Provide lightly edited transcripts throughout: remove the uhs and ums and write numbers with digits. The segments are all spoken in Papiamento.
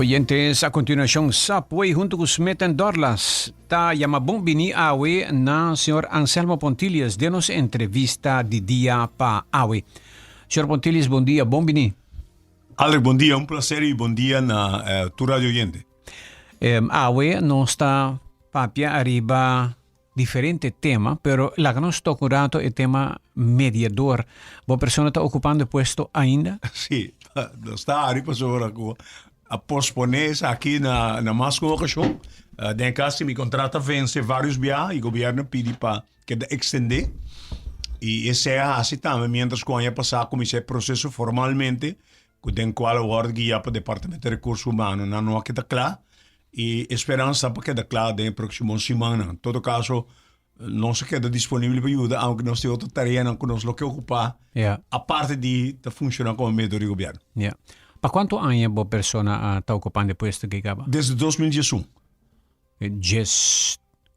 Oyentes, a continuacion Subway hunto cu Smith and Dorlas ta yama bon bini awe na señor Anselmo Pontilius den nos entrevista di dia pa awe. Señor Pontilius, bon dia, bon bini. Alex, bon dia, un placer y bon dia na eh, tur radio oyente. Awe nos ta papia ariba diferente tema, pero laga nos toca un rato e tema mediador. Bo persona ta ocupando e puesto ainda? Sí, nos ta ari pasobra cu a pospone esaki na, na mas cu ocasion. Uh, den caso mi contrato a vence varios biaha y gobierno pidi pa keda extende. Y esey a haci tambe mientras cu aña pasa a cuminsa e proceso formalmente cu den cual a worde guia pa Departamento di Recurso Humano. Nan no a keda cla y e speransa pa keda cla den e proximo simannan. En todo caso, nos a keda disponibel pa yuda, aunke nos tin otro tareanan cu nos lo ke ocupa, aparte di ta funciona como mediador di gobierno. Ya. Pa cuanto aña bo persona a ta ocupando e puesto aki caba? Desde 2011.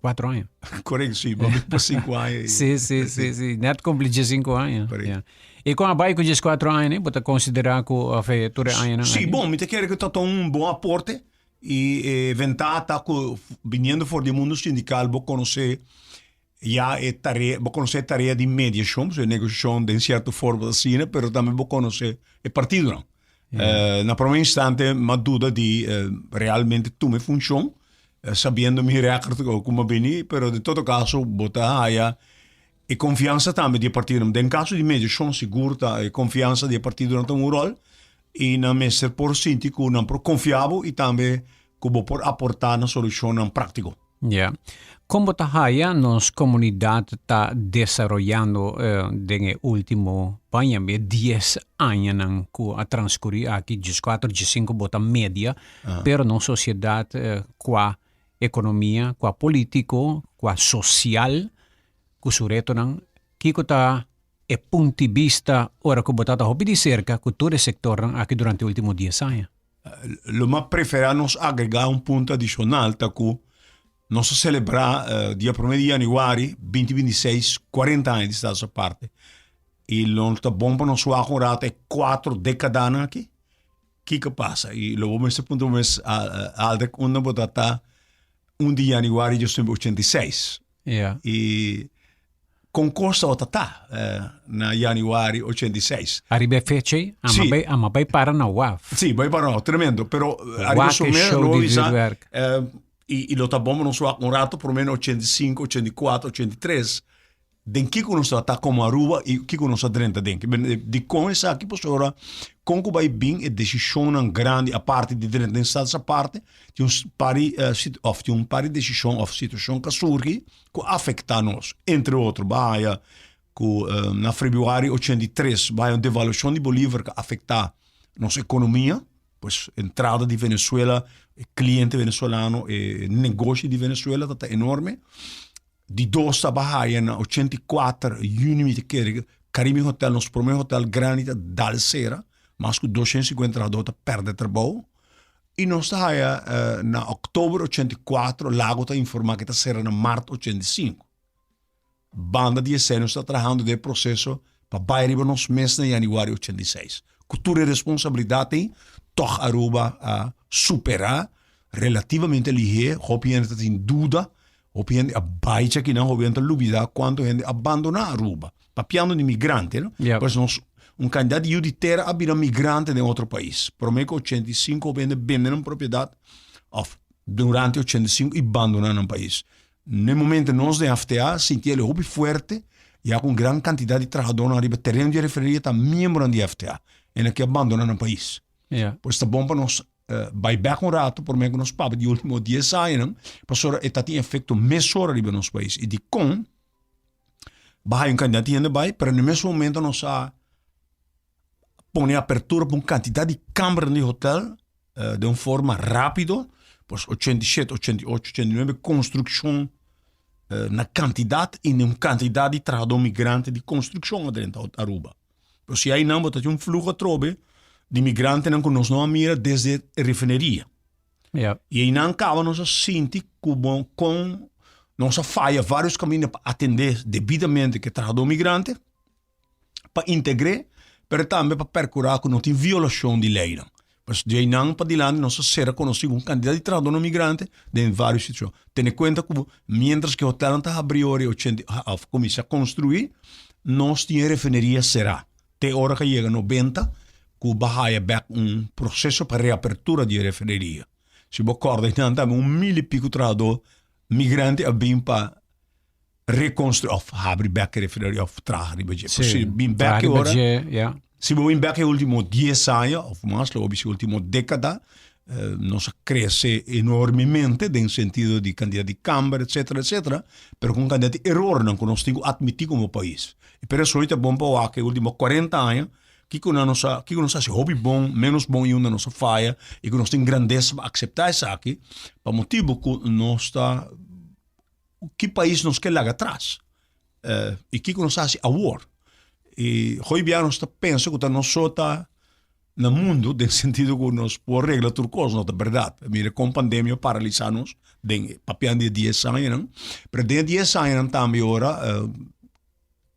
14 aña. Correcto, sí, vamos pa 5 aña. Sí, sí, sí, sí. Net cumpli 15 aña. Correcto. Yeah. E con a bai cu 14 aña, ne? Bo ta considera cu of eh, tur e añanan Sí, aki? bon, mi ta kere cu ta ta un bon aporte y eh, ventaha ta cu viniendo for di mundo sindical bo conoce ya e tarea, bo conoce e tarea di mediacion, so e negociacion den cierto forma asina, pero tambe bo conoce e partidonan. Yeah. Na prome instante m'a duda di realmente tuma e funcion, sabiendo mi record cu m'a bini, pero den todo caso bo ta haya e confiansa tambe di e partidonan. Den caso di mediacion sigur ta e confiansa di e partidonan ta un rol y nan mester por sinti cu nan por confia bo y tambe cu bo por aporta na solucionnan practico. Ya. Kon bo ta haya nos komunidat ta desaroyando den e ultimo paña be dies añanan ku a transkurí aki, dieskuater, diesinku bo ta media, pero nos sosiedat kua ekonomia, kua politiko, kua sosial ku su retonan, kiko ta e punti bista ora ku bo ta ta hopi di serka ku tur e sektornan aki durante e ultimo dies aña? Lo m'a preferá nos agregá un punto adishonal ta ku nos a selebrá dia promé di yanüari binti binti seis kuarenta aña di Status Aparte i lo ta bon pa nos wak un rato e kuatro dekadanan aki kiko pasa i lo bo mester puntra bo mes Aldrich unda bo ta ta un di yanüari dios nuebe 86 i Con cos tabata ta na januari 86. Ariba e fecha ei, ama Sí. bai, ama bai para na waf. Sí, bai para na waf, tremendo. Pero ariba Wak su e mes show lo di bisa, vuurwerk. i, i lo ta bon pa nos wak un rato, por lo menos 85, 84, 83, den kiko nos tabata como Aruba i kiko nos a drenta den. Dikon esaki? Pasobra kon ku bai bin e desishonnan grandi aparte di drenta den Status Aparte, tin un par di òf tin un par di desishon òf situashon ku a surgi ku a afektá nos. Entre otro bo a haya ku na febrüari 83 bo a haya un devaluashon di bolivar ku a afektá nos ekonomia, pues entrada di Venezuela, e kliente venezolano, e negoshi di Venezuela ta ta enorme. Di dos ta bo a haya na 84 yüni mi ta kere Caribbean Hotel, nos promé hotel grandi ta dal sera, mas ku 250 trahadó ta pèrdè trabou. I nos ta haya na oktober 84 Lago ta informa ke ta sera na mart 85. Banda di esei nos ta trahando den e proseso pa bai riba nos mes na yanüari 86. Ku tur e responsabilidat ei tòg Aruba a supera relativamente lihé. Hopi hende ta tin duda, hopi hende a bai djakinan, hopi hende ta lubida kuantu hende a bandoná Aruba. Papiando di migrante, no? Pues nos un kantidat di yu di tera a bira migrante den otro pais. Promé ku 85 hopi hende bende nan propiedat òf durante 85 i bandoná nan pais. Na e momento nos den FTA sinti el hopi fuerte ya ku un gran kantidat di trahadónan riba tereno di e refineria ta miembronan di FTA i nan ke a bandoná nan pais. Pues ta bon pa nos bai bèk un rato promé ku nos papia di último dies añanan pasobra e ta tin efekto mesora riba nos pais i dikon Baha un kantidat di hende bai, pero na e mesun momento nos a pone apertura pa un kantidat di kambernan di hotel den un forma rápido, pues 87, 88, 89 konstrukshon na kantidat i na un kantidat di trahadó migrante di konstrukshon a drenta Aruba. Pero si einan bo ta tin un fluho atrobe di migrantenan ku nos no a mira desde e refineria. Ja. I einan kaba nos a sinti ku bo kon nos a faya varios kaminda pa atendé debidamente ku e trahadó migrante, pa integr'é, pero tambe pa perkurá ku no tin violashon di leinan. Pues di einan padilanti nos a sera konosí ku un kantidat di trahadónan migrante den vários situashon. Tene kuenta ku miéntras ku e hotelnan ta habrí ora e ochenta òf kuminsá konstruí, nos tin e refineria será te ora ku a yega nobenta ku bo a haya bèk un proseso pa reapertura di e refineria. Si bo kòrda einan tambe un mil i piku trahadó migrante a bin pa reconstrui of habri bek e refineria of traha riba dje. Sí, Si bin traha bek riba ora, dje, ja. si bo bin bek e ultimo 10 aña of mas, lo bisa ultimo década, eh, nos a crece enormemente den sentido di cantidad di camber, etcétera, etcétera, pero con cantidad di errornan cu nos tin cu admiti como pais. Y pero eso ta bon pa wak e ultimo 40 aña, kiko nan nos a, kiko nos a haci hopi bon, menos bon y unda nos a faya y cu nos tin grandeza pa acepta esaki, pa motibo cu nos ta Ki pais nos ke laga atras? I kiko nos hasi awor? I hoy bia nos ta pensa ku ta nos so ta na mundu den sentido ku nos por regla tur kos, no ta bèrdat. Mira kon pandemia a paralisá nos den papiando di e dies añanan, pero den e dies añanan tambe ora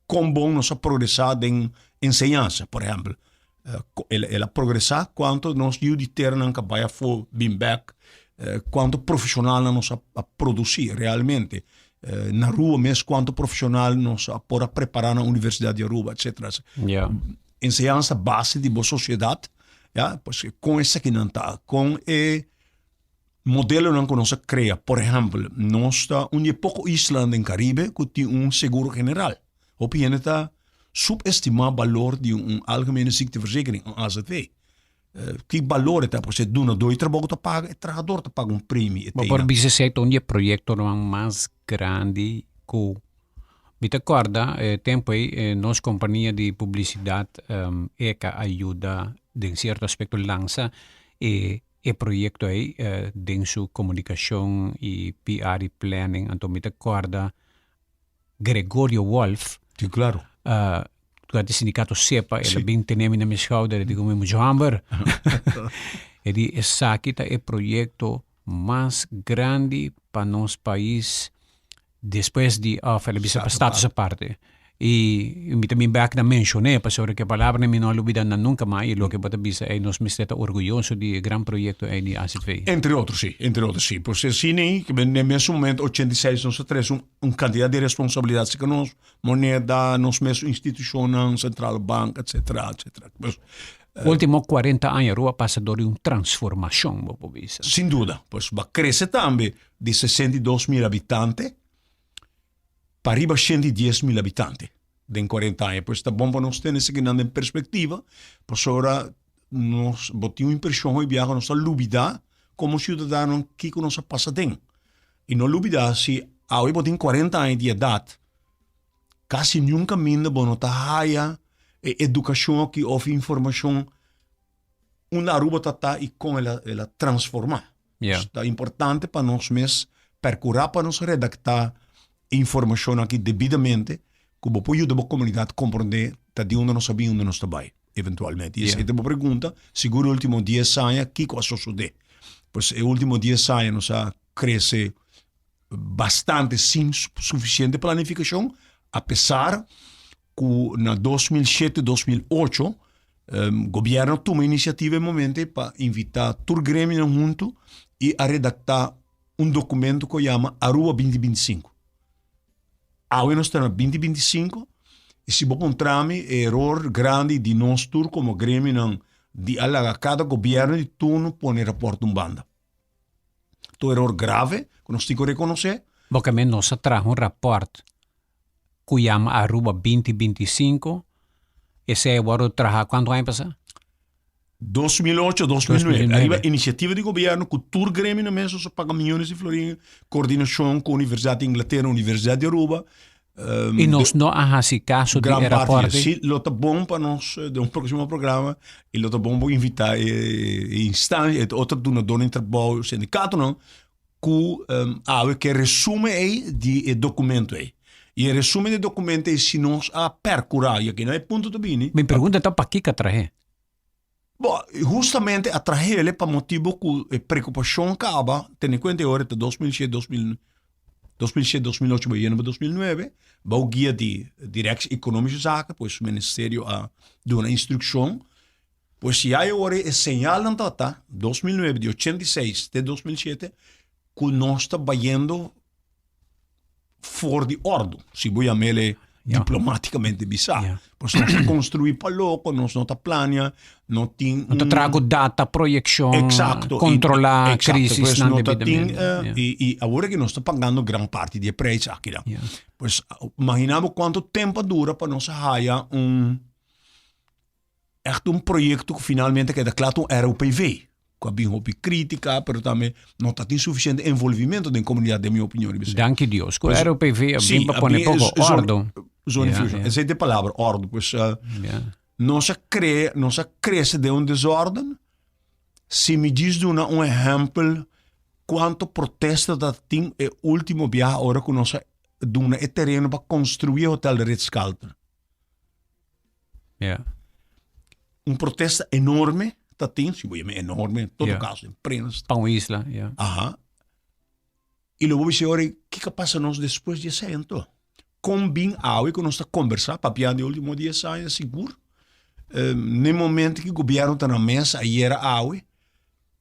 kon bon nos a progresá den enseñansa, por ehèmpel. El a progresá kuantu nos yu di teranan ka bai afó bin bèk, kuantu profeshonalnan nos a produsí realmente. Na Aruba mes kuantu profeshonal nos a por a prepará na Universidat di Aruba, etcétera. Enseñansa base di bo sosiedat, ya, pues kon esakinan ta, kon e modelonan ku nos a krea. Por ehèmpel, nos ta un di e poko islanan den Karibe ku tin un seguro general. Hopi hende ta subestimá balor di un algemene ziekteverzekering, un AZV. Ki balor e ta? Pasobra e dunadó di trabou ta paga, e trahador ta paga un premi. Bo por bisa si ta un di e proyektonan mas grandi ku mi ta kòrda e tempu ei nos kompania di publisidat eka a yuda den sierto aspekto lansa e e proyekto ei den su komunikashon i PR i planning. Anto mi ta kòrda Gregorio Wolff. Sí, claro. Durante sindikato SEPA, el a bin tene mi na mi schouder, el di ku mi, Mucho hamber. El di, esaki ta e proyekto mas grandi pa nos pais despues di, òf el a bisa pa status aparte. I mi ta bin bek na menshon'é pasobra ku e palabra mi no a lubida nan nunka mas i loke bo ta bisa ei nos mester ta orguyoso di e gran proyekto ei di AZV. Entre otro si, entre otro si. Pues asina ei den mes momento 86 nos a trese un kantidat di responsabilidat serka nos, moneda, nos mes institushonnan, Centrale Bank, etcetera, etcetera. Pues Ultimo 40 aña Aruba a pasa dor di un transformashon bo por bisa. Sin duda. Pues bo a krese tambe di 62 mil habitante pariba 110 mil habitante den 40 aña. Pues ta bon pa nos tene esakinan den perspectiva, pasobra nos, bo tin un impresion hoy biaha nos ta lubida como ciudadano kico nos a pasa den. Y no lubida si awe bo tin 40 aña di edad, casi niun caminda bo no ta haya e educacion aki of informacion unda Aruba ta ta y con el a transforma. Ta importante pa nos mes percura pa nos redacta informacion aki debidamente cu bo por yuda bo comunidad comprende ta di unda nos a bin y unda nos ta bay eventualmente. Y esey ta bo pregunta, sigur e ultimo dies aña kico a sosode? Pues e ultimo dies aña nos a crece bastante sin suficiente planificacion a pesar cu na 2007, 2008 gobierno a tuma iniciativa e momento pa invita tur gremionan hunto y a redacta un documento cu yama Aruba 2025. Awe nos ta na 2025 y si bo puntra mi e eror grandi di nos tur como gremionan di a laga cada gobierno di turno pone rapport un banda. Ta un eror grave cu nos tin cu reconoce. Bo ke men nos a traha un rapport cu yama Aruba 2025, esey a wordo traha cuanto aña pasa? 2008, 2009. Ariba iniciativa di gobierno cu tur gremio na mesa so paga millones di florin, coordinacion cu Universidad di Inglaterra, Universidad di Aruba. Y nos no a haci caso di e rapport? Si, lo ta bon pa nos den un proximo programa y lo ta bon pa invita e instancia, e otro dunador di trabou, sindicatonan, cu awe ke resume ei di e documento ei. Y e resume di e documento ei si nos a percura, y aki nan e punto ta bini. Mi pregunta ta pakico a trahe? Bo, justamente a trahele pa motibo cu e preocupacion caba, tene cuenta e ora ta 2007, 2007, 2008, bay yendo pa 2009, bao guia di Directie Economische Zaken, pues ministerio a duna instruccion. Pues ya e ora e señalnan tabata, 2009, di 86 te 2007, ku nos ta bayendo for di ordu, si bo yam'ele diplomáticamente bisa. Pues nos ta construí pa loko, nos no ta plania, no tin No ta traha ku data, proyekshon, Exacto. kontrolá Exacto. krisisnan Pues no ta tin, debidamente. I awor ke nos ta pagando gran parti di e prijs aki dan. Pues imagina bo kuantu tempu a dura pa nos a haya un Echt un proyecto cu finalmente a keda cla ta un ROPV. Cu a bin hopi critica, pero tambe no ta tin suficiente envolvimento den comunidad, den mi opinion riba esey. Danki Dios cu Pues, ROPV a sí, bin pa a pone bin poco ordo. Zone fusion. Ja. Esey ta e palabra, ordo. Pues, nos a cre, nos a crece den un desorden. Si mi djis duna un ehempel cuanto protesta ta tin e ultimo biaha ora cu nos a duna e tereno pa construi e hotel de Ritz-Carlton. Yeah. Un protesta enorme ta tin, si bo yama enorme, en todo Yeah. caso, en prensa. Pa un isla, yeah. Aha. Y lo bo bisa ora, kiko pasa nos despues di esei anto? Kon bin awe ku nos ta kombersá, papia di último dies aña sigur, n'e momento ku gobierno ta na mesa ayera awe,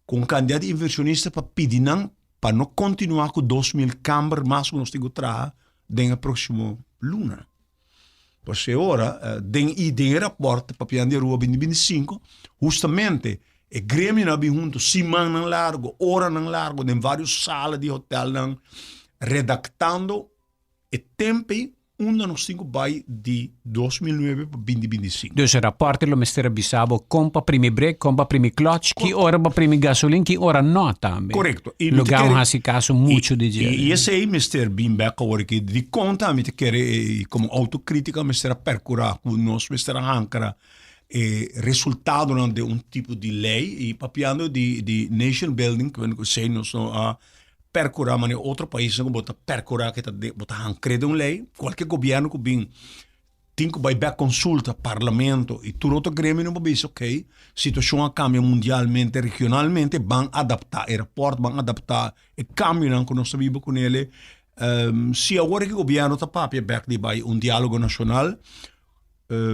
ku un kantidat di invershonista pa pidi nan pa no kontinuá ku 2000 kamber mas ku nos tin ku traha den e próksimo luna. Pues e ora, den i den e raport papiando di Aruba binti 25, hustamente e gremionan a bin hunto simannan largo, oranan largo den varios sala di hotelnan redaktando e tempo ei unda nos tin ku bai di 2009 pa 2025. Dus e raport lo mester a bisa bo kon pa primi brek, kon pa primi klòch, ki ora pa primi gasolin, ki ora no tambe. Korekto. I mi ta Lugá kere un hasi kaso muchu di dje. I esei mester bin bek awor aki. Dikon ta mi ta kere komo outokritika mester a perkurá ku nos mester a hankra e resultadonan den un tipo di lei. I papiando di di nation building ku esei nos no a perkurá manera otro paisnan ku bo ta perkurá ke ta bo ta hankr'é den un lei. Kualke gobièrnu ku bin tin ku bai bek konsulta parlamento i tur otro gremionan pa bisa ok situashon a kambia mundialmente regionalmente ban adaptá e rapòrt ban adaptá e kambionan ku nos ta biba kunele si awor e gobièrnu ta papia bek di bai un dialogo nashonal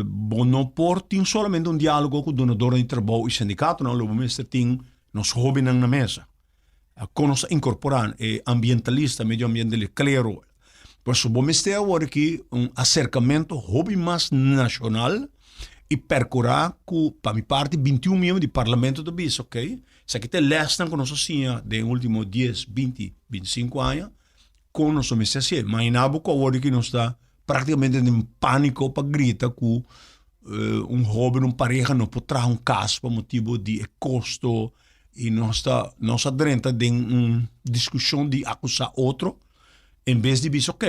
bo no por tin solamente un dialogo ku dunadornan di trabou i sindikatonan lo bo mester tin nos hóbennan na mesa. Kon nos ta inkorporá e ambientalista, medio ambientalista, klero. Pues bo mester awor aki un aserkamentu hopi mas nashonal i perkurá ku pa mi parti 21 miembro di parlamento ta bisa ok, esaki ta e lèsnan ku nos a siña den e último dies, binti, bintisinko aña, kon nos a mester hasié. Imaginá bo ku awor aki nos ta práktikamente den pániko pa grita ku un hóben, un pareha no por traha un kas pa motibu di e kosto. I nos ta nos a drenta den un diskushon di akusá otro en bes di bisa ok,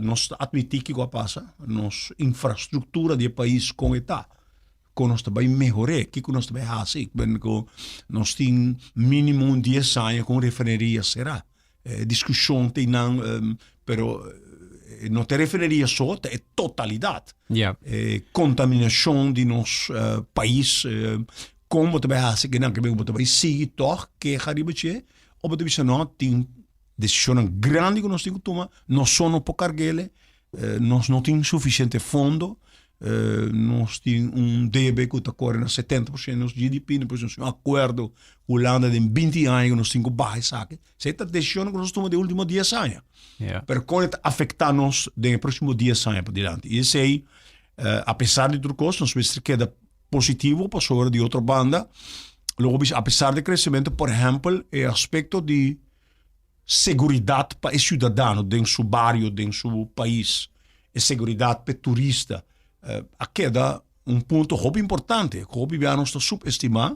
nos ta atmití kiko a pasa, nos infrastruktura di e pais kon e ta, kon nos ta bai mehor'é, kiko nos ta bai hasi. Ku nos tin mínimo un dies aña ku un refineria será. E diskushon ta einan, pero no ta e refineria so, ta e totalidat. E kontaminashon di nos pais, kon bo ta bai hasi kinan, ke bo ta bai sigui tòg keha riba dje, òf bo ta bisa no, tin desishonnan grandi ku nos tin ku tuma, nos so no por karg'el, Nos no tin suficiente fondo, nos tin un debe cu ta core na 70% nos GDP, despues nos tin un acuerdo cu Hulanda den 20 aña cu nos tin cu baha esaki. Esey ta decisionnan cu nos a tuma den ultimo 10 aña. Pero con e ta afecta nos den e proximo 10 aña padilanti. Y esey, a pesar di tur cos, nos mester keda positivo pasobra di otro banda, lo bo bisa a pesar di crecemento, por ehempel, e aspecto di Seguridat pa e siudadano den su bario, den su pais, e seguridat pa e turista a keda un punto hopi importante ku hopi bia nos ta subestimá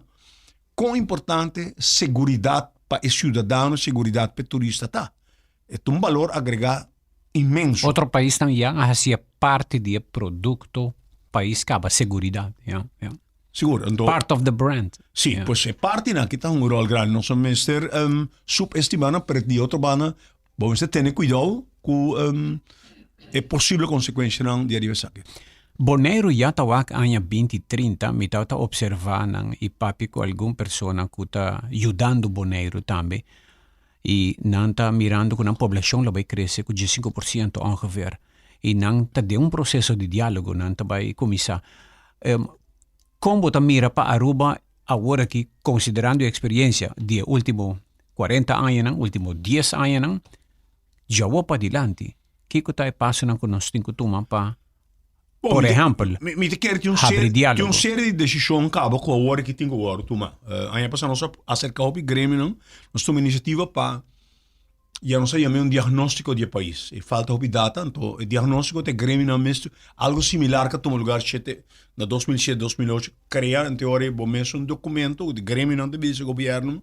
kon importante seguridat pa e siudadano, seguridat pa e turista ta. E ta un balor agregá inmenso. Otro paisnan ya a hacia parti di e produkto pais kaba, seguridat, ya, ya. Sigur, anto. Part of the brand. Sí, yeah. Pues e partinan aki ta hunga un rol grandi. Nos no mester um, subestimá nan, pero di otro banda, bo mester tene cuidou ku um, e posible consecuencianan di ariba esaki. Boneiru ya ta wak aña binti trinta, mi tabata observá nan i papia ku algun persona ku ta yudando Boneiru tambe, i nan ta mirando ku nan poblashon lo bai krese ku 15% ongeveer, i nan ta den un proseso di diálogo, nan ta bai kuminsá. Kon bo ta mira pa Aruba awor aki konsiderando e eksperiencia di e ultimo 40 añanan, ultimo 10 añanan, djawo padilanti, kiko ta e pasonan ku nos tin ku tuma pa, por ehèmpel, Mi ta kere tin un habri serie, tin diálogo? un serie di desishon kaba ku awor aki tin ku wòrdu tuma. Aña pasá nos a aserká hopi gremionan, nos tuma inisiativa pa ya nos a yam'é un diagnóstiko di e pais. E falta hopi data, anto e diagnóstiko ta e gremionan mes algu similar ku a tuma lugar shete na 2007, 2008, krea en teoria bo mes un dokumento ku di gremionan ta bisa gobièrnu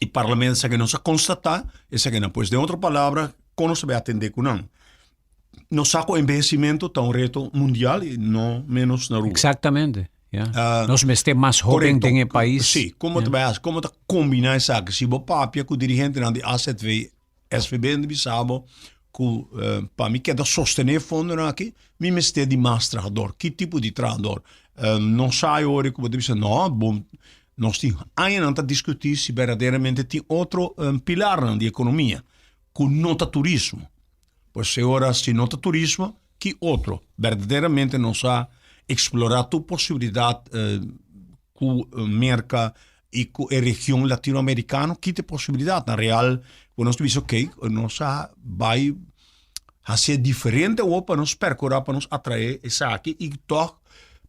i parlamento esaki nos a konstatá esakinan. Pues den otro palabra, kon nos ta bai atendé ku nan? Nos sa ku envehesimentu ta un reto mundial i no ménos na Aruba. Exactamente, ya. Nos mester mas hoben den e pais. Sí, komo ta bai hasi? Komo ta kombiná esaki? Si bo papia ku dirigentenan di AZV, SVB nan ta bisa bo ku pa mi keda sostené e fondonan aki, mi mester di mas trahador. Ki tipo di trahador? No sa e ora ku bo ta bisa no, bo nos tin añanan ta diskutí si berdaderamente tin otro pilarnan di ekonomia ku no ta turismo. Pues e ora si no ta turismo, ki otro? Berdaderamente nos a explora tur posibilidad cu Merca y cu e region latinoamericano? Ki ta e posibilidadnan real cu nos ta bisa ok, nos a bay haci diferente awor pa nos percura pa nos atrae esaki y tog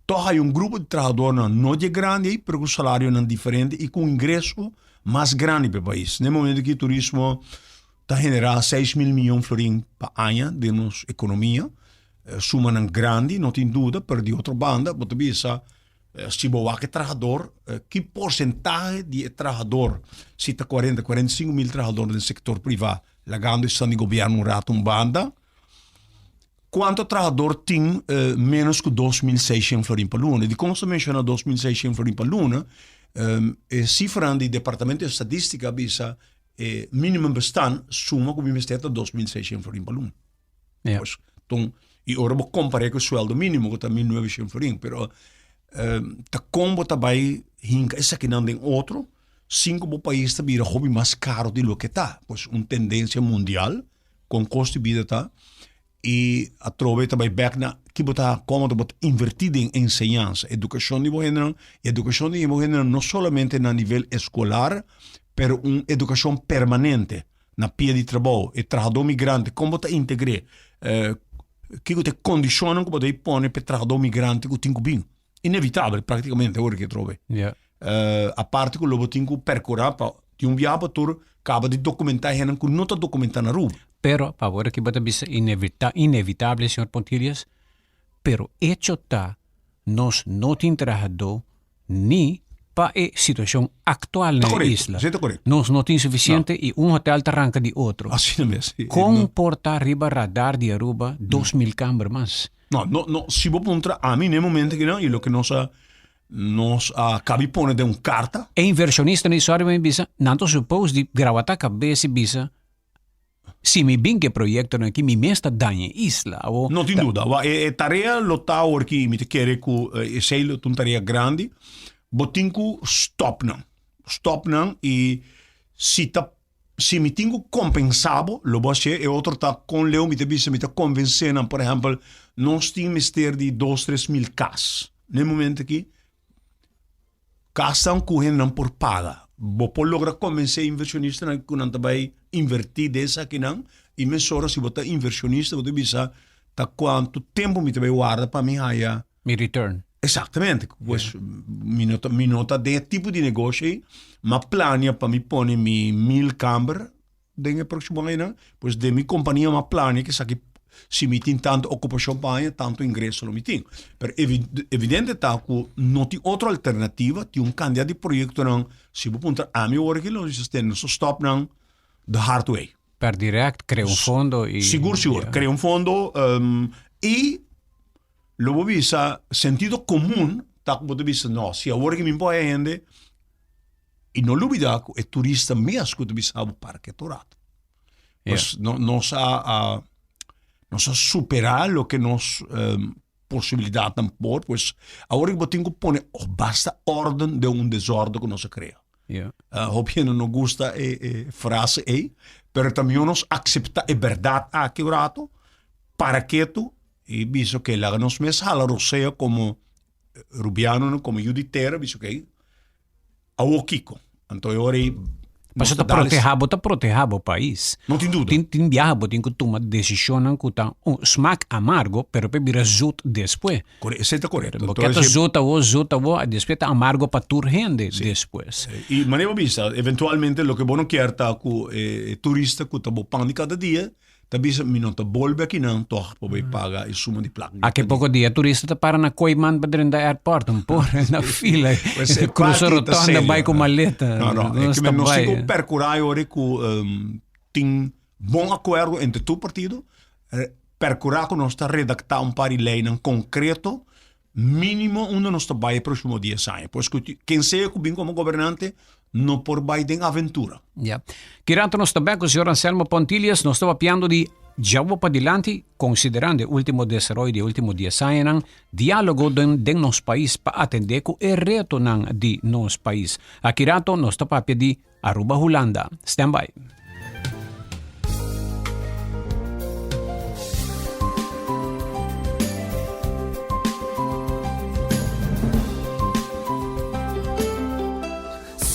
tog hay un grupo di trahadornan no dje grandi ey pero cu salarionan diferente y cu un ingreso mas grandi pa e pais. Na e momento aki turismo ta generá 6000 miyon florin pa aña den nos ekonomia. Sumanan grandi, no tin duda, pero di otro banda bo ta bisa si bo wak e trahador, ki porsentahe di e trahador, si ta 40, 45 mil trahador den sektor privá, lagando esnan di gobièrnu un rato un banda, kuantu trahador tin ménos ku 2600 florin pa luna? Dikon nos ta menshoná 2600 florin pa luna? E sifranan di Departamento di Estadístika a bisa E minimum bestaan suma ku mi mester ta 2600 florin pa luna. Ja. Pues, ton, i ora bo kompar'é ku e sueldo mínimo ku ta 1900 florin, pero ta kon bo ta bai hinka esakinan den otro sin ku bo pais ta bira hopi mas karo di loke ta. Pues un tendensia mundial kon kosto di bida ta I atrobe ta bai bek na ki bo ta komo bo ta invertí den enseñansa, edukashon di bo hendenan, i edukashon di bo hendenan no solamente na nivel eskolar, pero un edukashon permanente na pia di trabou, e trahadó migrante kon bo ta integr'é, kiko ta e kondishonnan ku bo debe pone pa e trahadó migrante ku tin ku bin. Inevitabel praktikamente ora ki atrobe. Aparte ku lo bo tin ku perkurá pa di un biaha pa tur kaba di dokumentá e hendenan ku no ta dokumentá na Aruba. Pero, pa ora ki bo ta bisa inevita inevitable, señor Pontilius, pero echo ta nos no tin trahadó ni pa e situashon aktual na e isla. Ta korekto. Nos no tin sufisiente i un hotel ta ranka di otro. Asina mes. Kon por ta riba radar di Aruba 2000 kamber mas? No, no, no, si bo puntra ami na e momento aki no, i loke nos a nos a kabi pone den un karta. E invershonistanan di sòri mi bisa, nan ta supos di grawatá kabes i bisa, si mi bin ku e proyektonan aki mi mes ta daña e isla. Awo No tin duda. Wa e tarea lo ta awor ki mi ta kere ku esei lo ta un tarea grandi. Bo tin ku stòp nan. Stòp nan i si ta Si mi tin ku kompensá bo, lo bo hasié. E otro ta kon leu mi ta bisa, mi ta konvensé nan. Por ehèmpel, nos tin mester di dos, tres mil kas. Na e momento aki, kasnan ku hendenan por paga. Bo por logra konvensé invershonistanan ku nan ta bai invertí den esakinan. I mesora si bo ta invershonista, bo ta bisa ta kuantu tempu mi ta bai warda pa mi haya. Mi return. Exactamente. Pues mi no ta, mi no ta den e tipo di negoshi ei, ma plania pa mi pone mi 1000 kamber den e próximo añanan. Pues den mi kompania m'a plania esaki si mi tin tantu okupashon pa aña, tantu ingreso lo mi tin. Pero evidente ta ku no tin otro alternativa, tin un kantidat di proyektonan, si bo puntra ami awor aki lo nos ta stòp nan the hard way. Per direct, krea un fondo i. Sigur, sigur. Krea un fondo i Lo bo bisa sentido komun ta ku bo ta bisa no, si awor ki mi por haya hende i no lubida ku e turista mes ku ta bisa bo parke tur rato. Pues no nos a a nos a supera loke nos posibilidatnan por, pues awor ki bo tin ku pone basta orden den un desorden ku nos a krea. Hopi hende no gusta e e frase ei, pero ta mihó nos aksepta e bèrdat aki un rato para ketu I bisa ke laga nos mes hala rosea komo Rubianonan komo yu di tera bisa okey awo kiko? Anto e ora ei nos Pasobra ta ta dal protehá bo ta protehá bo pais. No tin duda. Tin tin biaha bo tin ku tuma desishonnan ku ta un smak amargo pero por bira zut despues. Kore esei ta korekto. Bo ke ta zut awo zut awo despues ta amargo pa tur hende despues. I manera bo bisa eventualmente loke bo no kier ta ku e turista ku ta bo pan di kada dia Ta bisa mi no ta bolbe akinan tog pa bai paga e suma di plak. Aki poko dia turista ta para na Kooiman pa drenta airport, un por na fila, cruza rotonda bai ku maleta. No, no, e ke nos tin ku percura e ora ku tin bon akuerdo entre tur partido, percura ku nos ta redacta un par di leynan concreto Minimo unda nos ta bai e proximo dies aña. Pues cu ken sea cu bin como gobernante no por bai den aventura. Ya. Ki rato nos ta bek cu señor Anselmo Pontilius. Nos ta papiando di djawo padilanti, considerando e ultimo desaroyo di e ultimo dies añanan, dialogo den den nos pais pa atende cu e retonan di nos pais. Aki rato nos ta papia di Aruba Hulanda. Stand by.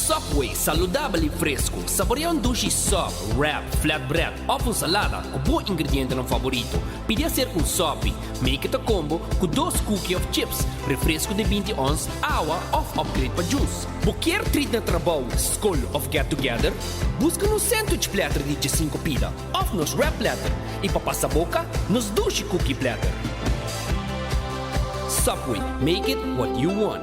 Subway, saludabel y fresco. Saborea un dushi sub, wrap, flatbread of un salada cu bo ingredientenan favorito. Pidi hacer un sopi. Make it a combo cu dos cookie of chips, refresco di binti ons, awa of upgrade pa juice. Bo kier treat na trabou, skol of get together? Buska nos sandwich platter di djesinko pida of nos wrap platter y pa pasa boca, nos dushi cookie platter. Subway, make it what you want.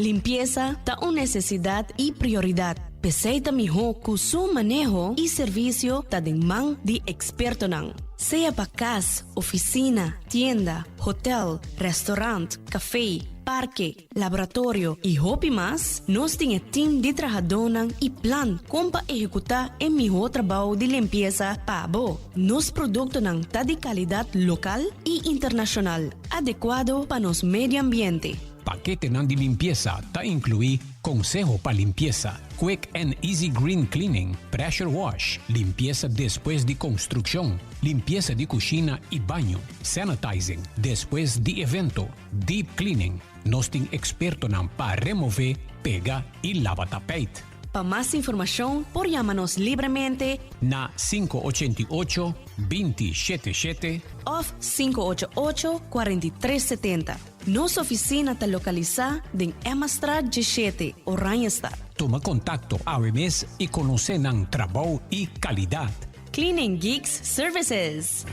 Limpiesa ta un nesesidat i prioridat. P'esei ta mihó ku su maneho i servisio ta den man di ekspertonan. Sea pa kas, ofisina, tienda, hotel, restaurant, kafé, parke, laboratorio i hopi mas, nos tin e tim di trahadónan i plan kon pa ehekutá e mihó trabou di limpiesa pa bo. Nos produktonan ta di kalidat lokal i internashonal, adekuado pa nos medio ambiente. Paketenan di limpiesa ta inkluí konseho pa limpiesa, quick and easy green cleaning, pressure wash, limpiesa despues di konstrukshon, limpiesa di kushina i baño, sanitizing despues di evento, deep cleaning. Nos tin ekspertonan pa remové, pega i laba tapijt. Pa mas informashon por yama nos libremente. Na 588, 20 shete shete. Òf 588, 43 setenta. Nos ofisina ta lokalisá den Emmastraat 17, Oranjestad. Tuma kontakto awe mes i konosé nan trabou i kalidat. Cleaning Geeks Services.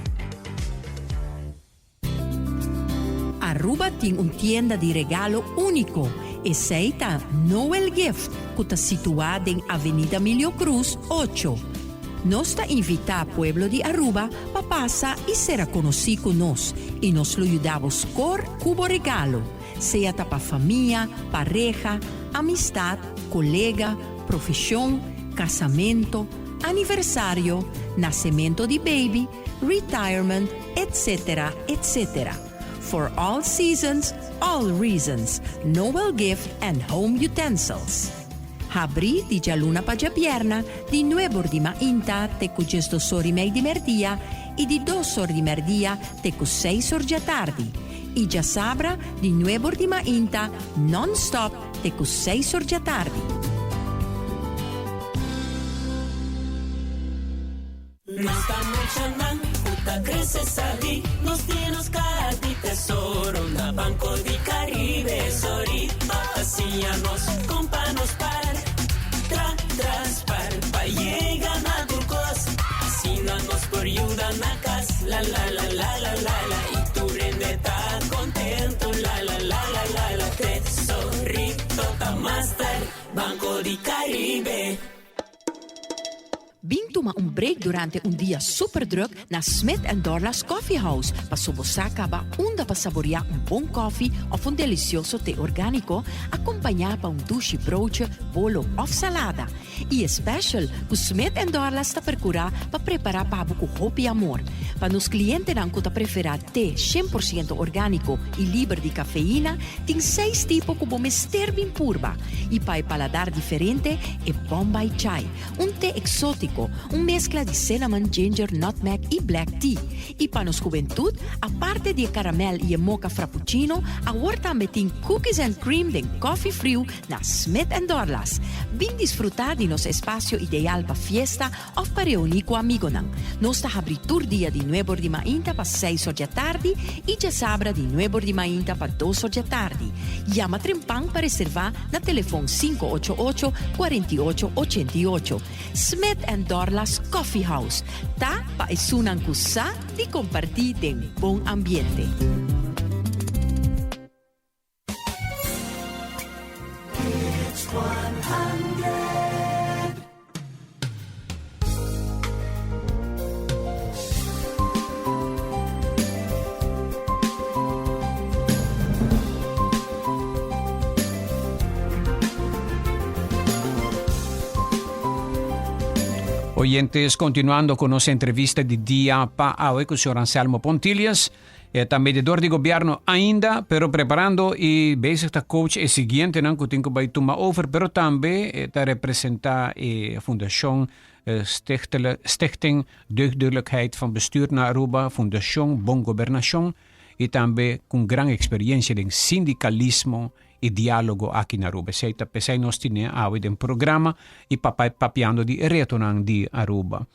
Aruba tin un tienda di regalo unico, esey ta Noel Gift cu ta situa den Avenida Milio Cruz ocho. Nos ta invita pueblo di Aruba pa pasa y sera conoci cu nos y nos lo yuda bo score cu bo regalo, sea ta pa famia, pareha, amistad, colega, profesion, casamento, aniversario, nacemento di baby, retirement, etc. Etc. For all seasons, all reasons, Noel Gift and Home Utensils. Habri di djaluna pa djabierna di nuebor di mainta te ku djesdosor i mei di merdia i di dosor di merdia te ku seisor djatardi i djasabra di nuebor di mainta non-stop te ku seisor djatardi. Nos ta muchanan ku ta krese salí, nos tin nos kaha di tesoro na Banco di Caribe. Sorito ta siña nos kon pa nos par, tra tras par pa yega na tur kos. Asina nos por yuda na kas, la la la la la la la i tur hende ta kontento, la la la la la la. Tesorito ta master, Banco di Caribe. Bin tuma un break durante un dia super druk na Smith and Dorlas Coffee House paso bo sa caba unda pa saborea un bon koffie of un delicioso te organico acompaña pa un dushi broodje, bolo of salada. Y e special cu Smith and Dorlas ta percura pa prepara pa bo cu hopi amor. Pa nos clientenan cu ta prefera te 100% organico y liber di cafeina, tin seis tipo cu bo mester bin purba. Y pa e paladar diferente, e Bombay Chai. Un te exótico. Clásico, un mezcla di cinnamon, ginger, nutmeg y black tea. Y pa nos hubentud, aparte di e caramel y e mocha frappuccino, awor tambe tin cookies and cream den coffee friu na Smith and Dorlas. Bin disfruta di nos espacio ideal pa fiesta of pa reuni cu amigonan. Nos ta habri tur dia di nuebor di mainta pa seis or djatardi y djasabra di nuebor di mainta pa dos or djatardi. Yama trempan pa reserva na telefon 588 48 88. Smith and Dorlas Coffee House ta pa esunnan cu sa di comparti den bon ambiente. Oyentes, continuando con nos entrevista di dia pa awe cu señor Anselmo Pontilius. E ta mediador di gobierno ainda, pero preparando y bezig ta coach e siguientenan cu tin cu bay tuma over, pero tambe e ta representa e fundacion Stichting Deugdelijkheid van Bestuur na Aruba, Fundacion Bon Gobernacion y tambe cu un gran experiencia den sindicalismo y dialogo aki na Aruba. Esey ta pesey nos tine awe den programa y papay papiando di e retonan di Aruba.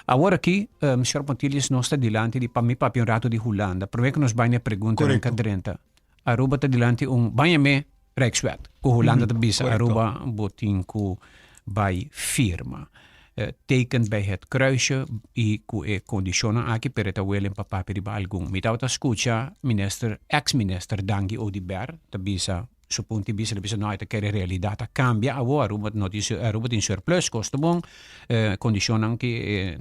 Awor aki, señor Pontilius, nos ta dilanti di pa mi papia un rato di Hulanda. Prome cu nos bay na e preguntanan ka drenta. Aruba ta dilanti un baña me Rijkswet cu Hulanda ta bisa Aruba bo tin cu bay firma. Teken bij het kruisje y cu e condicionnan aki pero e ta welen pa papia riba algun. Mi tabata scucha minister, ex minister Dangui Oduber ta bisa su punto di bista, el a bisa no e ta kere realidad a cambia awor Aruba no tin Aruba tin surplus cos ta bon condicionnan ki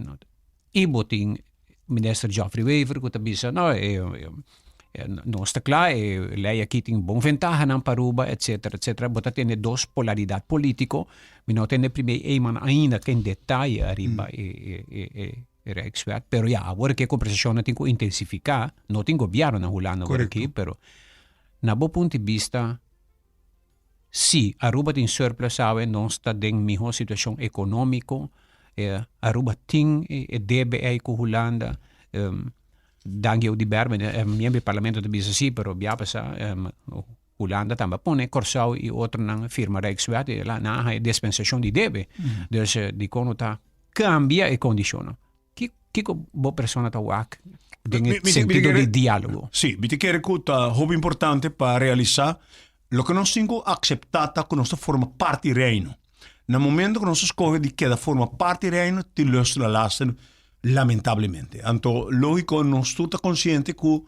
y bo tin Minister Geoffrey Wever ku ta bisa no e nos ta kla e lei aki tin bon ventahanan pa Aruba etcetera etcetera. Bo ta tene dos polaridat politiko. Mi no tende primer Eman ainda ken detaye ariba e e Rijkswet pero ya awor ke kombersashonnan tin ku intensifiká no tin gobièrnu na Hulanda awor aki pero na bo punto di bista Si Aruba tin surplus awe nos ta den miho situacion economico, Aruba tin e debe ey cu Hulanda, Dangui Oduber miembro di parlamento ta bisa si pero bia pasa Hulanda tambe a pone Corsou y otronan firma Rijkswet y nan a haya dispensacion di debe, dus dicon no ta cambia e condicionnan. Kiko bo persona ta wak den e sentido di diálogo? Sí, mi ta kere ku ta hopi importante pa realisá loke nos tin ku akseptá ta ku nos ta forma parti Reino. Na momento ku nos a skohe di keda forma parti Reino, tin lus la laster lamentablemente. Anto lógiko nos tur ta konsiente ku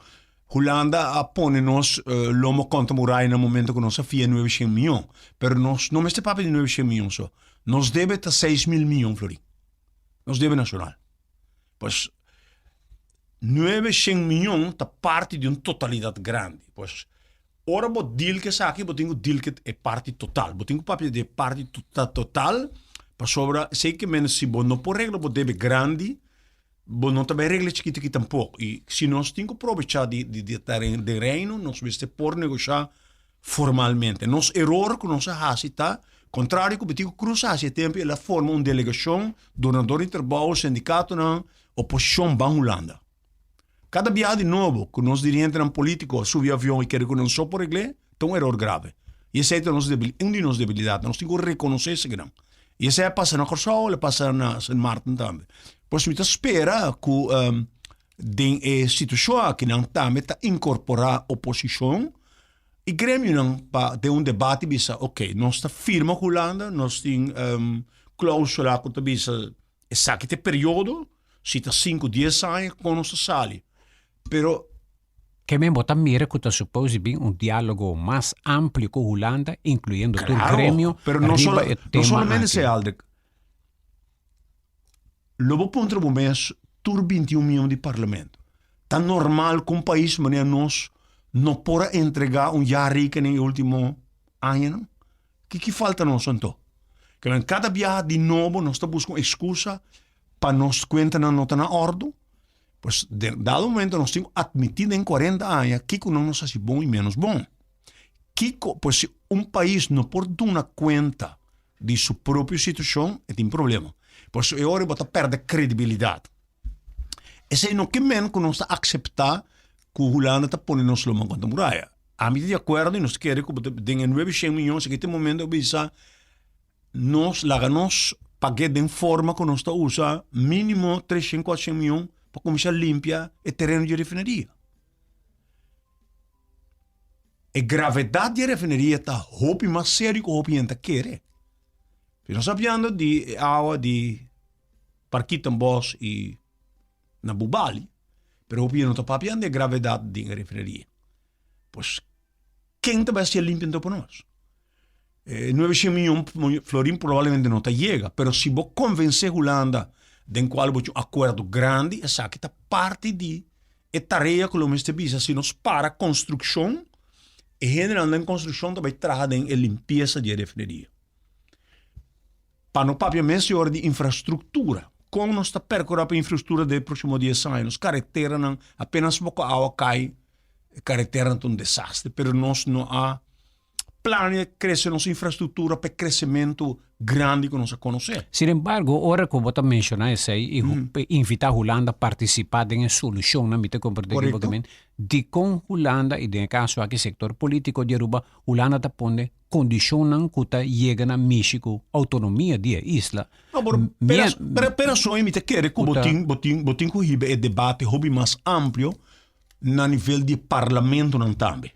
Hulanda a pone nos lomo kontra muraya na momento ku nos a fia nuebe shen mion. Pero nos no mester papia di nuebe shen mion so. Nos debe ta 6000 mion florin. Nos debe nacional. Pues 900 miljoen ta parti di un totalidad grandi. Pues ora bo deal cu esaki, bo tin cu deal cu e parti total. Bo tin cu papia di e parti total, pasobra esey ke men si bo no por regla bo debe grandi, bo no ta bay regla chikito aki tampoco. Y si nos tin cu probecha di di ta den reino, nos mester por negosha formalmente. Nos eror ku nos a hasi ta, kontrario ku Betico Croes a hasi e tempu, el a forma un delegashon, donador di trabou, sindikatonan, oposishon ban Hulanda. Kada biaha di nobo ku nos dirigentenan politiko a subi avion i kere ku nan so por regl'é, ta un eror grave. I esei ta nos debil, un di nos debilidatnan. Nos tin ku rekonosé esakinan. I esei a pasa na Kòrsou, el a pasa na Sint Maarten tambe. Pues mi ta spera ku den e situashon aki nan tambe ta inkorporá oposishon i gremionan pa den un debate bisa ok nos ta firma ku Hulanda nos tin klausula ku ta bisa esaki ta e periodo si ta sinku dies aña kon nos ta sali pero Ke men bo ta mira ku ta suppose di bin un dialogo mas amplio ku Hulanda inkluyendo tur gremio pero no riba e no tema solamente aki. esei Aldrich Lo bo puntra bo mes tur 21 mion di parlamento. Ta normal ku un pais manera nos no por a entrega un jaarrekening e ultimo añanan? Kiki falta nos anto? Ke men kada biaha di nobo nos ta buska un excusa pa nos kuentanan no ta na ordu. Pues den dado momento nos tin ku atmití den 40 aña kiko nan nos hasi bon i menos bon. Kiko, pues si un pais no por duna kuenta di su propio situashon e tin problema. Pasobra e ora bo ta perde credibilidad. Esei no ke men ku nos ta akseptá ku Hulanda ta pone nos lomba kontra muraya. Ami ta di akuerdo i nos kere ku den e nuebe shen miyon esaki ta e momento ku bisa nos laga nos pag'é den forma ku nos ta usa mínimo treshen kuatshen miyon pa kuminsá limpia e tereno di e refineria. E gravedat di e refineria ta hopi mas serio ku hopi hende ta kere. Si nos ta papiando di e awa di Parkietenbos y na Bubali, pero hopi no ta papia di e gravedad di e refineria. Pues, ken ta bai haci e limpia anto pa nos? E 900 milyon florin probablemente no ta yega, pero si bo convence Hulanda den cual bo tin un acuerdo grandi, esaki ta parti di e tarea cu lo mester bisa si nos para construccion, e hendenan den construccion ta bai traha den e limpieza di e refineria. Pa no papia mes e ora di infrastruktura. Kon nos ta perkurá pa infrastruktura den e próksimo dies aña? Nos kareteranan, apenas poko awa kai, e kareteranan ta un desastre. Pero nos no a plania krese nos infrastruktura pa e kresementu grandi ku nos a konosé. Sin embargo, ora ku bo ta menshoná esei i invitá Hulanda partisipá den e solushonnan, mi ta komprendé ekivokamenti, dikon Hulanda, i den e kaso aki sektor polítiko di Aruba, Hulanda ta pone Kondishonnan ku ta yega na mishi ku outonomia di e isla. No, pero, Mi a- pero, pero soy mi ta kere ku Ku bo ta- tin, bo tin, bo tin ku hiba e debate hopi mas amplio na nivel di parlamentonan tambe.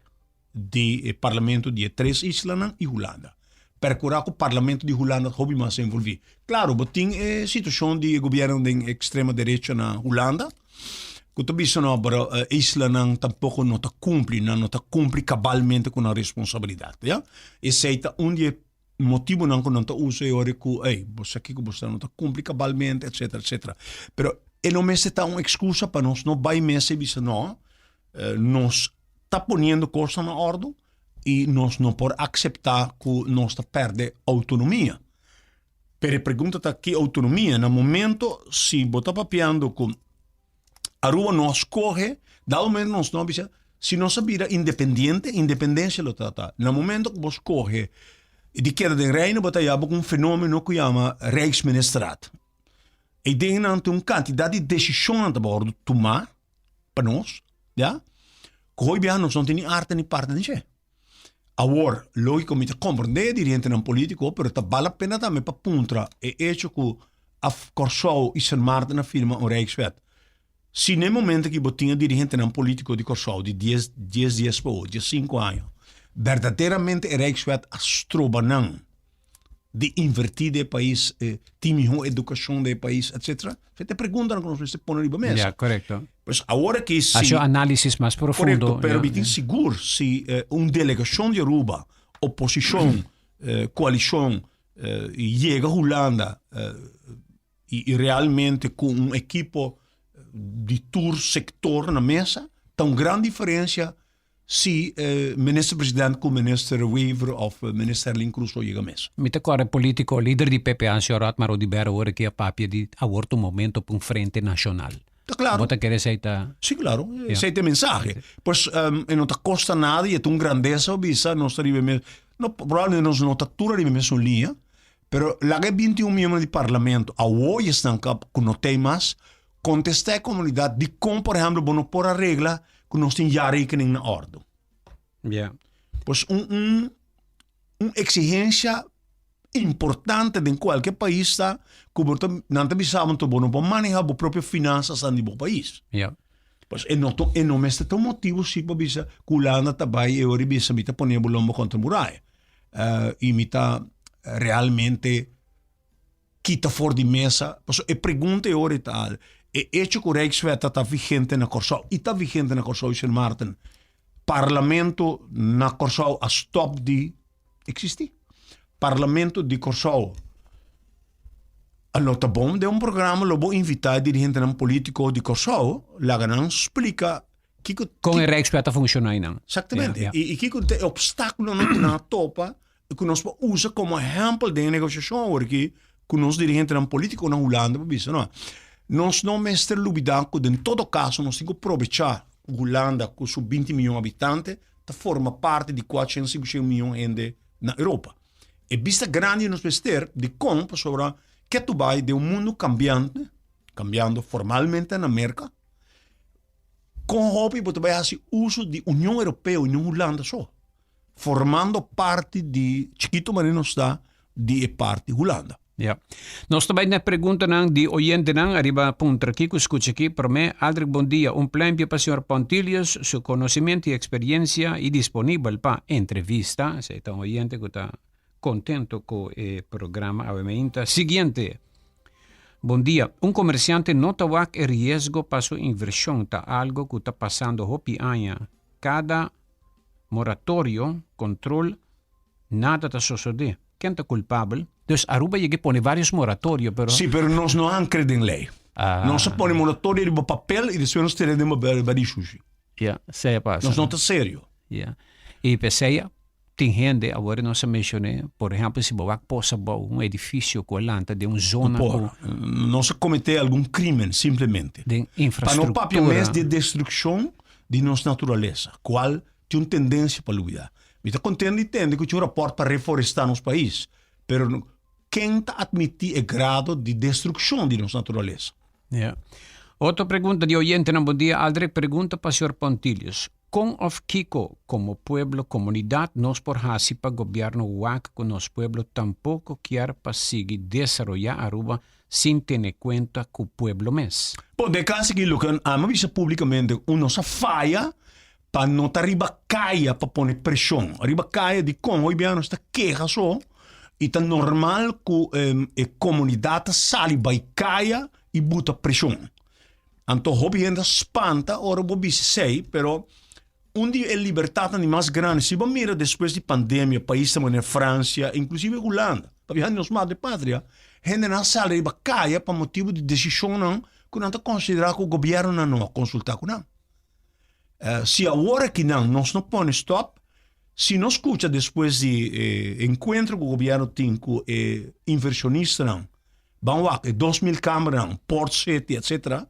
Di e parlamento di e tres islanan i Hulanda. Percura ku parlamento di Hulanda hopi mas envolvi. Claro, bo tin e situacion di e gobierno den extrema derecha na Hulanda. Ku ta bisa no, pero e islanan tampoko no ta kumpli, nan no ta kumpli kabalmente ku nan responsabilidat, ya. Esei ta un di e motibunan ku nan ta usa e ora ku, ey, bo sa kiko bo sta no ta kumpli kabalmente, etsetera, etsetera. Pero e no mester ta un ekskusa pa nos no bai mesa i bisa no, nos ta poniendo kosnan na òrdu i nos no por akseptá ku nos ta pèrdè outonomia. Pero e pregunta ta ki autonomia? Na momento si bo ta papiando ku Aruba no a skohe, dado momento nos no a bisa, si nos a bira independiente, independencia lo ta ta. Na momento ku bo skohe di keda den Reino bo ta yaba ku un fenomeno ku yama Rijksministerraad. E den nan tin un kantidat di desishonnan ta wòrdu tumá pa nos, ya, ku hopi biaha nos no tin ni arte ni parte den dje. Awor, lógiko mi ta komprendé e dirigentenan polítiko, pero ta bal la pena tambe pa puntra e echo ku af Kòrsou i Sint Maarten a firma un Rijkswet. Si na e momento aki bo tin e dirigentenan polítiko di Kòrsou di dies dies dies pa ocho, dies sinku aña, berdaderamente e Rijkswet a stroba nan di invertí den e pais, tin mihó edukashon den e pais, etcetera? Esei ta e preguntanan ku nos mester pone riba mesa. Ya, korekto. Pues awor aki si. Hasi un análisis mas profundo. Korekto, pero mi tin sigur si un delegashon di Aruba, oposishon, koalishon, yega Hulanda i realmente ku un ekipo di tur sektor na mesa, ta un gran diferensia Si minister president ku minister Wever of minister Herlin Cruz lo yega mes. Mi ta kòrda politiko lider di PPA señor Otmar Oduber ora ki a papia di awor ta un momento pa un frente nashonal. Ta klaro. Bo ta kere esei ta. Si klaro, esei ta e mensahe. Pues e no ta kosta nada i e ta un grandesa pa bisa nos ta riba e mes, no probablemente nos no ta tur ariba e mesun liña, pero laga e binti un miembro di parlamento awo i esnan ku no ta ei mas Kontestá e komunidat dikon por ehèmpel bo no por a regla ku nos tin jaarrekening na òrdu. Ja. Pues un un un eksigensia importante den kualke pais ta ku bo ta nan ta bisa bo bo no por maneha bo propio finansanan di bo pais. Ja. Pues e no e no mester ta un motibu si pa bisa ku Hulanda ta bai e ora i bisa mi ta pone bo lomba kontra muraya. I mi ta realmente kita for di mesa. Pasobra e pregunta e ora ta al, e hecho ku Rijkswet ta vigente na Kòrsou i ta vigente na Kòrsou i Sint Maarten, parlamento na Kòrsou a stòp di eksistí. Parlamento di Kòrsou a lo ta bon den un programa lo bo invitá e dirigentenan polítiko di Kòrsou laga nan splika kiko Kon e Rijkswet ta funshoná einan. Exactamente. I kiko ta e opstákulonan ku nan a topa i ku nos por usa komo ehèmpel den e negosiashon awor aki ku nos dirigentenan polítiko na Hulanda por bisa no. Nos no mester lubidá ku den todo kaso nos tin ku probechá ku Hulanda ku su binti mion habitante ta forma parti di kuatshen sinkushen mion hende na Europa. E bista grandi nos mester dikon pasobra. Ketu bai den un mundu kambiante, kambiando formalmente na Merka, kon hopi bo ta bai hasi uso di Union Europeo i no Hulanda so, formando parti di chikito manera nos ta di e parti Hulanda. Ja. Nos ta bai na preguntanan di oyentenan ariba puntra aki ku skucha aki. Promé, Aldrich bon dia. Un plempio pa señor Pontilius, su konosementu i eksperiencia i disponibel pa entrevista. Esei ta un oyente ku ta Contento cu e programa awe meinta. Siguiente. Bon dia. Un comerciante no ta wak e riesgo pa su inversion ta algo cu ta pasando hopi aña. Cada moratorio, control, nada ta sosode. Ken ta culpabel? Dus Aruba yega pone varios moratorio pero. Si, pero nos no ancra den ley. Nos a pone moratorio riba papel y despues nos tira den bari shushi. Ya, esey a pasa. Nos no ta serio. Ya. Y p'esey Tin hende, awor nos a mencion'é, por ehempel si bo wak pos abou un edificio cu a lanta den un zona cu. Por, nos a comete algun crimen simplemente. Den infrastructura. Pa no papia mes di e destruccion di nos naturalesa, cual tin un tendencia pa lubida. Mi ta contento di tende cu tin un rapport pa reforesta nos pais, pero ken ta admiti e grado di destruccion di nos naturalesa? Ja. Otro pregunta di oyentenan, Bon dia Aldrich, pregunta pa señor Pontilius. Kon of kiko komo pueblo, komunidat nos por hasi pa gobierno wak ku nos pueblo tampoko kier pa sigui desaroya Aruba sin tene kuenta ku pueblo mes? Bon, den kas aki loke ami a bisa publikamente un nos a faya pa no ta riba kaya pa pone preshon. Riba kaya dikon hoy bia nos ta keha so i ta normal ku e komunidat ta sali bai kaya i buta preshon. Anto hopi hende a spanta ora bo bisa esei, pero un di e libertatnan di mas grandi, si bo mira despues di pandemia, paisnan manera Francia, inclusive Hulanda, pabia nos madre patria, hendenan a sali riba kaya pa motibu di desishonnan ku nan ta konsiderá ku gobièrnunan no a konsultá ku nan. Si awor akinan nos no pone stop, si nos skucha despues di e enkuentro ku gobièrnu tin ku e invershonistanan, Ban wak e 2000 kameranan, Port City, etcetera.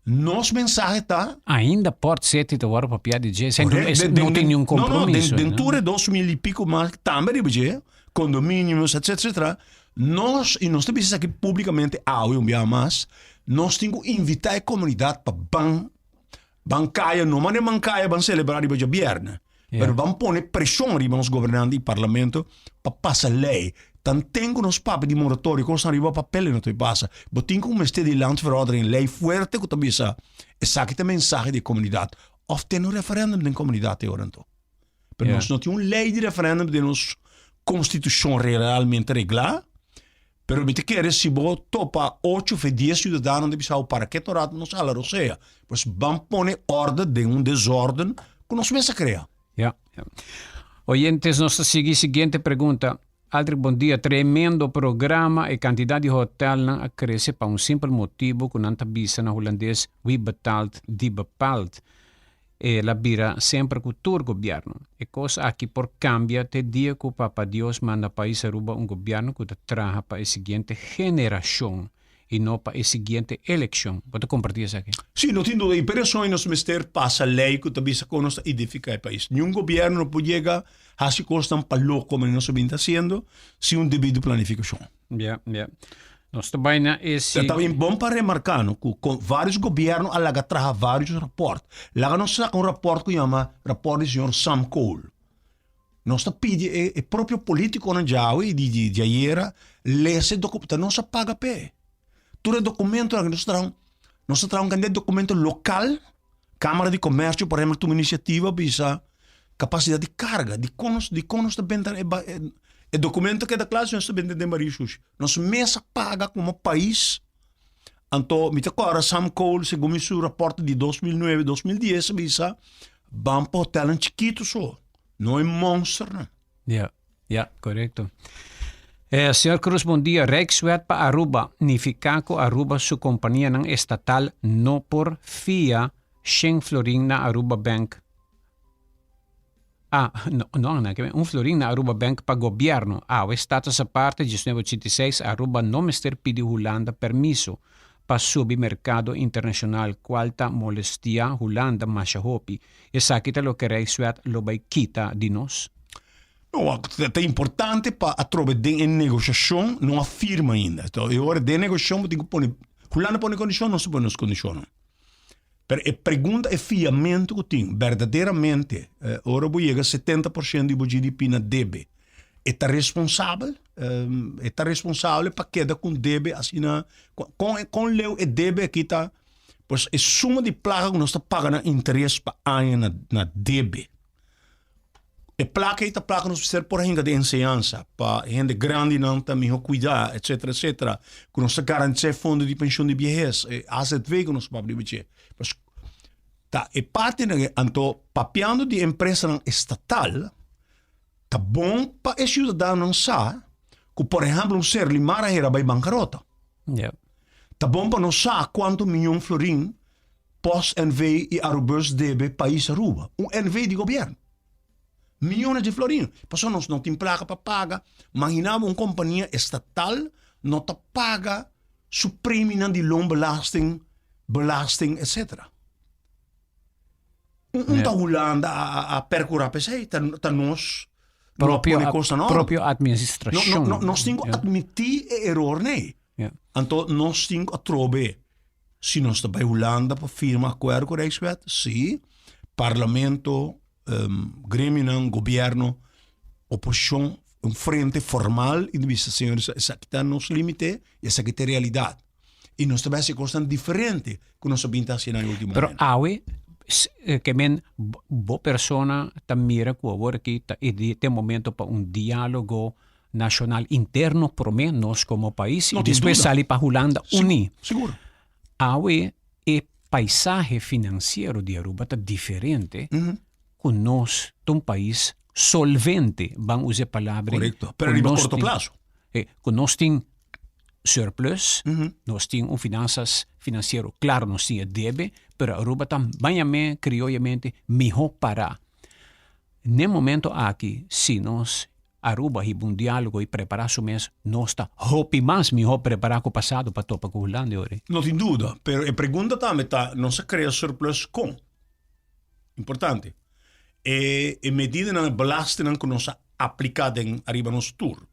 Nos mensahe ta. Ainda Port City ta wòrdu papia di dje. Correct. No tin niun kompromiso. No, no, den tur e 2000 i piko mas tambe riba dje, condominiums, etcetera, etcetera. Nos, i nos ta bisa esaki publikamente awe un biaha mas, nos tin ku invitá e komunidat pa ban Ban kaya, no mane ban kaya ban celebra riba djabierne. Yeah. Pero ban pone preshon riba nos gobernante y parlamento pa pasa ley. Tanten ku nos papia di moratorio kosnan riba papel no ta pasa. Bo tin ku mester di landsverordening ley fuerte ku ta bisa esaki ta mensahe di e komunidat. Of tene un referendum den komunidat e ora anto. Pero yeah. nos no tin un ley di referendum den nos constitucion realmente reglá. Pero mi ta kere si bo topa ocho of dies ciudadano di bisao para ke torat nos hala rosea. Pues ban pone orde den un desorden ku nos mes a krea. Ja, ja. Oyentes, nos ta sigui siguiente pregunta. Aldrich, bon dia. Tremendo programa. E cantidad di hotelnan a crece pa un simpel motibo cu nan ta bisa na Hulandes, wie betaalt, die bepaalt. El a bira semper cu tur gobierno. E cos aki por cambia te dia cu Papa Dios manda pais Aruba un gobierno cu ta traha pa e siguiente generacion y no pa e siguiente eleccion. Bo ta comparti esaki? Si, no tin duda. Y por eso nos mester pasa ley cu ta bisa con nos ta edifica e pais. Niun gobierno no por yega haci cosnan pa loco manera nos a bin ta haciendo sin un debido planificacion. Ya, ya. Nos ta bai na e si. Ta bien bon pa remarca no cu con varios gobierno a laga traha varios rapport. Laga nos saca un rapport cu yama rapport di señor Sam Cole. Nos ta pidi e, e propio politiconan djawe y di, di, di ayera lesa e documento. Ta nos a paga p'e. Tur e documentonan nos traha, nos a traha un cantidad di documento local. Cámara di Comercio, por ejemplo, tuma iniciativa bisa capacidad di carga, di con nos, di con nos ta benta e, e, e documento keda kla si nos ta benta den Maria Shushi. Nos mes a paga como pais. Anto, mi ta kora Sam Cole, segun mi su rapport di 2009, 2010, bisa, ban pa hotelnan chiquito so, no e monsternan. Ja, ja, correcto. Eh, señor Cruz, bon dia. Rijkswet pa Aruba nifica cu Aruba su companianan estatal no por fia shen florin na Aruba Bank. Ah, no, no, no, un florin na Aruba Bank pa gobierno. Awe status aparte, 1986, Aruba no mester pidi Hulanda permiso pa subi mercado internacional, cual ta molestia Hulanda masha hopi. Esaki ta loke Rijkswet lo bay kita di nos? No, ta importante pa atrobe den e negociacion no a firma ainda. Entonces, e ora den negociacion bo tin cu pone, Hulanda pone condicion, nos ta pone nos condicionnan. Pero e pregunta, e fiamento cu tin, berdaderamente, eh, ora bo yega 70% di bo GDP na debe, e ta responsabel? E ta responsabel pa keda cu un debe asina? Con, con leu e debe aki ta? Pues e suma di placa cu nos ta paga na interes pa aña na, na debe. E placa ei ta placa nos mester por hinca den enseñansa, pa hende grandinan ta miho cuida, etcetera, etcetera. Cu nos ta garantisa e fondo di pensioen di biehes, e AZV cu nos papia riba dje. Pues, ta e partinan ei. Anto, papiando di empresanan estatal, ta bon pa e ciudadanonan sa cu, por ehemplo, un Serlimar a hera bay bancarota. Ta bon pa nos sa cuanto miyon florin Post NV y Arubus debe pais Aruba. Un NV di gobierno. Miyones di florin. Pasobra nos no tin placa pa paga. Magina bo un compania estatal no ta paga su preminan di loonbelasting, belasting, etcetera. Un ta Hulanda a percura pa esey. Ta nos propio, no pone cos na orde. Propio administracion. No, no, no, nos tin cu admiti e error nee. Anto nos tin cu atrobe Si nos ta bai Hulanda pa firma akuerdo ku Rijkswet? Si. Parlamento, gremionan, gobierno, oposishon, un frente formal i bisa señores esaki ta nos limite i esaki ta e realidat. I nos ta bai hasi kosnan diferente ku nos a bin ta hasi na e ultimo Pero awe ke men bo persona ta mira ku awor aki ta e momento pa un dialogo nacional interno prome nos como pais y despues sali pa Hulanda uni. Sigur. Awe e paisahe financiero di Aruba ta diferente cu nos ta un pais solvente, ban usa e palabra. Correcto, pero riba corto plazo. Cu nos tin surplus, nos tin un finanzas financiero, claro nos tin e debe, pero Aruba ta bañame crioyamente miho para. N'e momento aki si nos Aruba hiba un dialogo y prepara su mes, nos ta hopi mas miho prepara cu pasado pa topa cu Hulanda ori. No tin duda, pero e pregunta tambe ta, nos a crea surplus con? Importante. E e medidanan, e belastingnan cu nos a aplica den ariba nos tur.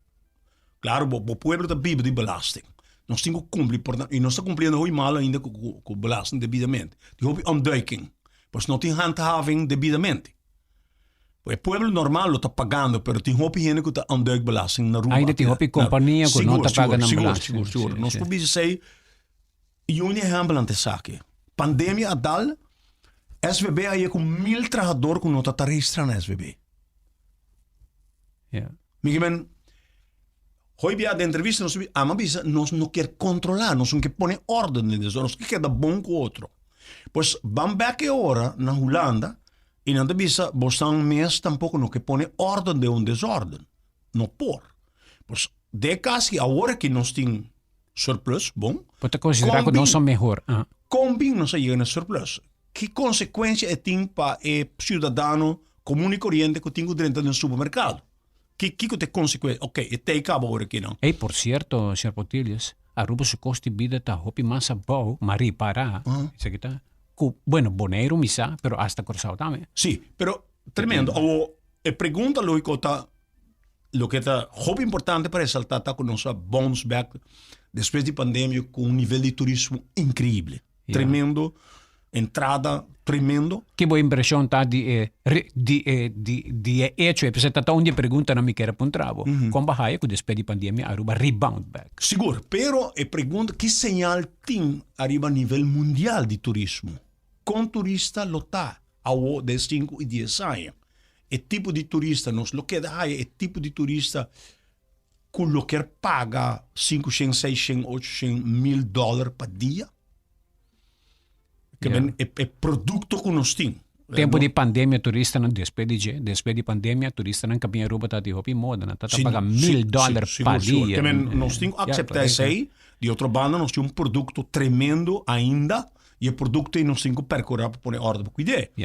Claro, bo bo pueblo ta biba di belasting. Nos tin cu cumpli por y nos ta cumpliendo hopi malo ainda cu cu cu belasting debidamente. Tin hopi ontduiking, pues no tin handhaving debidamente. E pueblo normal lo ta pagando, pero tin hopi hende ku ta ontduik belasting na Aruba. Ainda tin hopi kompania ku no ta paga nan belasting. Sigur, sigur, sigur. Nos por bisa esei, i un ehèmpel antes esaki. Pandemia a dal, SVB a yega ku mil trahador ku no ta ta registrá na SVB. Mi ke men, hoy bia den entrevista nos a bisa nos no kier kontrolá, nos no kier pone orden den esei, nos kier keda bon ku otro. Pues ban bèk e ora na Hulanda I nan ta bisa, Bosnan mes tampoko no ke pone órden den un desórden. No por. Pues, den e kas ki awor aki nos tin surplus, bon. Bo ta konsiderá ku nos ta mehor? Ah. Kon bin nos a yega na surplus? Ki konsekuensia e tin pa e siudadano komun i koriente ku tin ku drenta den supermerkado? Ki kiko ta e konsekuensia? Oké, e tei kaba awor aki nan. Ey, por sierto, señor Potillos, Aruba su kost di bida ta hopi mas abou, ma ripará, esaki ta. Ku, bueno, Boneiru mi sa, pero hasta Kòrsou tambe. Sí, pero tremendo. Awo, e pregunta lógiko ta, loke ta hopi importante pa resaltá ta ku nos a bounce back despues di pandemia ku un nivel di turismo inkreibel. Tremendo, entrada tremendo. Ki bo impreshon ta di e di e di di e echo ei? Pasobra ta un di e preguntanan mi kier a puntra bo. Kon bo haya ku despues di pandemia Aruba rebound back? Sigur, pero e pregunta ki señal tin ariba nivel mundial di turismo? Kon turista lo ta awo den sinku i dies aña? E tipo di turista nos lo keda haya e tipo di turista ku lo kier paga sinkushen, seishen, ochoshen, mil dòler pa dia? Ke men e e produkto ku nos tin. Tempu di pandemia turistanan despues di dje, despues di pandemia turistanan ka bin Aruba ta di hopi moda, nan ta ta paga mil dòler pa dia. Ke men nos tin ku akseptá esei, di otro banda nos tin un produkto tremendo ainda i e produkto ei nos tin ku perkurá pa pone òrdu pa kuid'é.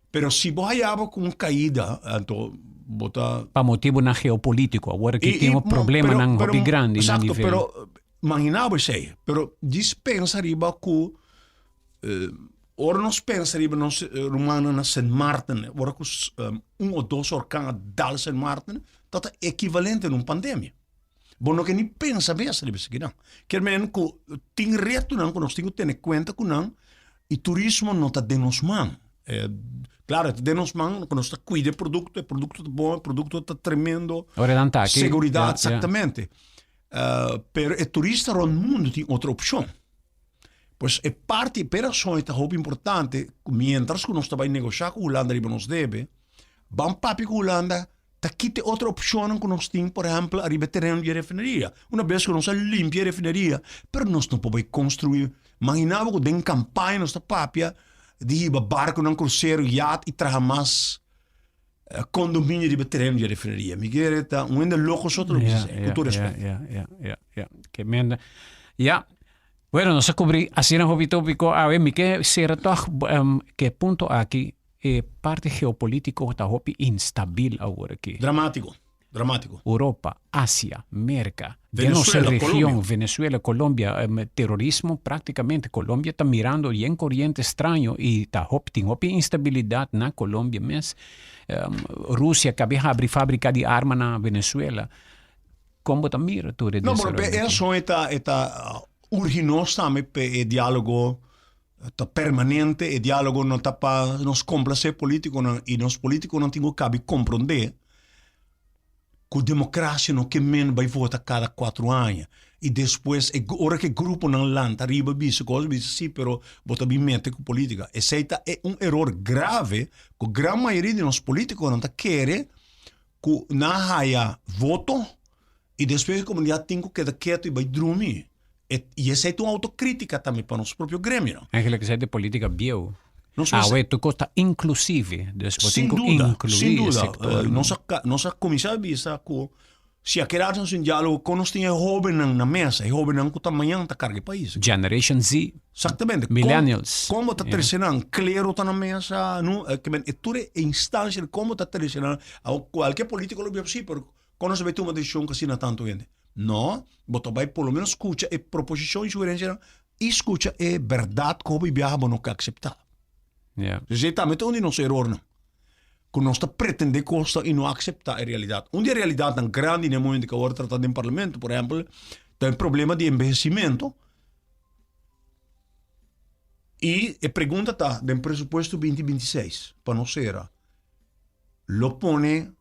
Pero si bo haya bo ku un kaida anto bo ta. Pa motibunan geopolitiko, awor aki tin un problemanan hopi grandi na nivel. Eksakto, pero Maginá bo esei, pero djis pensa riba ku ora nos pensa riba nos rumannan na Sint Maarten, ora ku un o dos orkan a dal Sint Maarten, ta ta ekivalente na un pandemia. Bo no ke ni pensa bes riba esakinan. Kier men ku tin retonan ku nos tin ku tene kuenta ku nan i turismo no ta den nos man. Klaro, e ta den nos man ku nos ta kuida e produkto, e produkto ta bon, e produkto ta tremendo. Ora nan ta aki. Seguridat, eksaktamente. Pero e turista rònt mundu tin otro opshon. Pues e parti, p'e rason e ta hopi importante ku mientras ku nos ta bai negoshá ku Hulanda riba nos debe, ban papia ku Hulanda ta kita e otro opshonnan ku nos tin, por ehèmpel ariba e tereno di e refineria. Una bes ku nos a limpia e refineria, pero nos no por bai konstruí. Maginá bo ku den kampaña nos ta papia di hiba barkunan krusero, yat i traha mas kondominio riba e tereno di e refineria. Mi kere ta un hende loko so ta lo bisa esei, ku tur respèt. Ya, ya, ya, ya. Ke menda. Ya. Bueno, nos a cubri asina hopi tópico awe. Mi ke sera toch ke punto aki e parte geopolítico ta hopi instabil awor aki. Dramátiko, dramátiko. Europa, Asia, Merka, den nos Venezuela, region, Colombia. Venezuela, Colombia, terorismo prácticamente. Colombia ta mirando yen coriente straño y ta hopi, tin hopi instabilidad na Colombia mes. Rusia kabi habri fábrica di arma na Venezuela. Kon bo ta mira tur e No, pero desaroyo pe aki? eso e ta e ta urgi nos tambe pe e dialogo ta permanente, e dialogo no ta pa nos komplase politikonan i nos politikonan tin ku kabi komprondé ku demokrasia no ke men bai vota kada kuatro aña i despues e ora ku e gruponan lanta riba bisa kos bisa si pero bo ta bin mete ku politika. Esei ta e un eror grave ku gran mayoria di nos politikonan ta kere ku nan haya voto i despues e komunidat tin ku keda ketu i bai drumi. E, i esei ta un autokritika tambe pa nos propio gremionan. Eigenlijk esei ta e politika bieu. Nos mester. Awe tur kos ta inklusive, dus bo tin Sin ku duda, inkluí sin e duda. sektor. Nos a nos a kuminsá bisa ku si a keda nos un diálogo kon nos tin e hóbennan na mesa, e hóbennan ku ta mañan ta karga e pais. Generation Z. Exactamente. Kon, Millennials. kon bo ta Ja. trese nan? Klero ta na mesa, no? Ke men e tur e instancia di kon bo ta trese nan. Awor kualke politiko lo bisa si, pero kon nos a bai tuma desishon ku asina tantu hende? No, bo ta bai por lo menos skucha e proposishon i sugerensianan i skucha e bèrdat ku hopi biaha bo no ke akseptá. Ja. Dus esei tambe ta un di nos erornan, ku nos ta pretendé kosnan i no akseptá e realidat. Un di e realidatnan grandi na e momento ku awor ta trata den parlamento, por ehèmpel, ta e problema di enbehesimentu. I e pregunta ta, den presupuesto binti binti seis, pa nos sera, lo pone